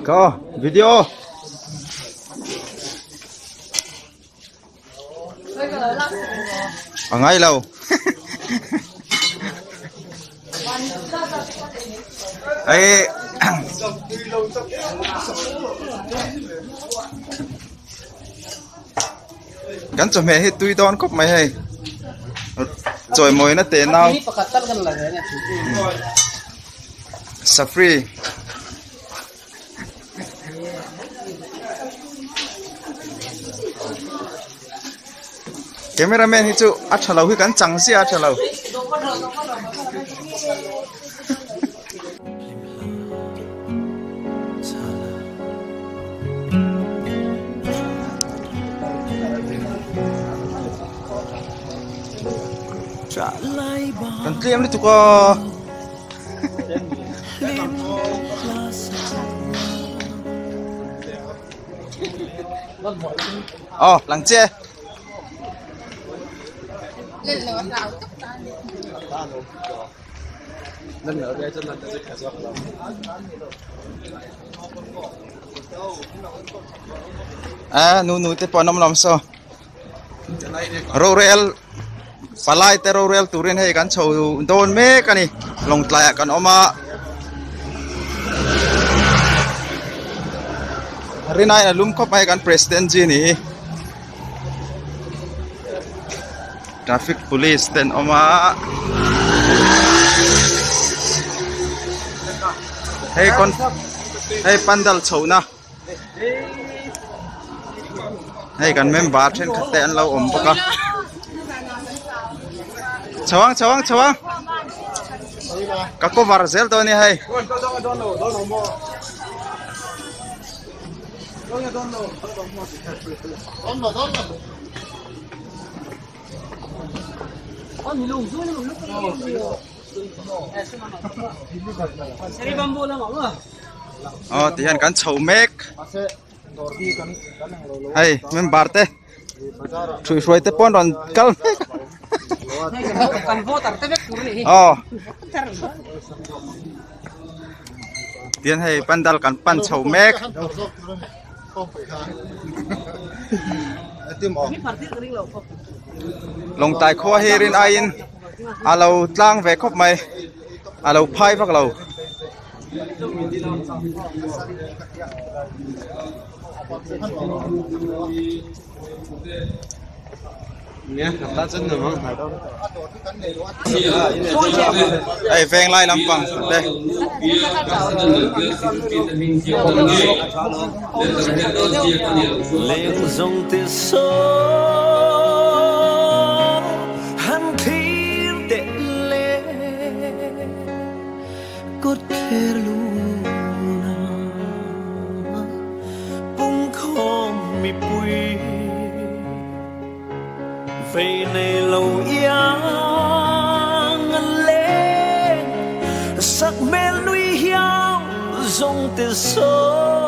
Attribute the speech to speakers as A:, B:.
A: Go video. A ngai lo. Ei Kan chawhmeh hi tui dawn khawp mai hei. Chawimawina te nau. Safri. Cameraman hi chu a tha lo hi kan chang ziah a tha lo. Kan tlem lutuk a. Oh, lang che. À, nu nu te pawh an awm lo ang saw. Rorel palai te rorel turin hei kan chho dawn mek a ni lawngtlai ah kan awm a rinai a lum khawp mai kan president ji ni hi traffic police te an awm a hei kawn hei pandal chhohna. Hei kan member thenkhat te an lo awm bawk a chho ang chho ang chho ang ka cover zel dawn nia hei Aw ti hian kan chho mek hei member te thuihhruai te pawh an rawn kal mek aw tihian hei pandal kan pan chho mek. Lawngtlai khua hi rin aiin a lo tlang ve khawp mai a lo phai vak lo. Hei veng lai lampang te.
B: Kawtthler luna pungkhawm mipui vei nei lo iang an leng sak hmel nui hiau zawng te saw.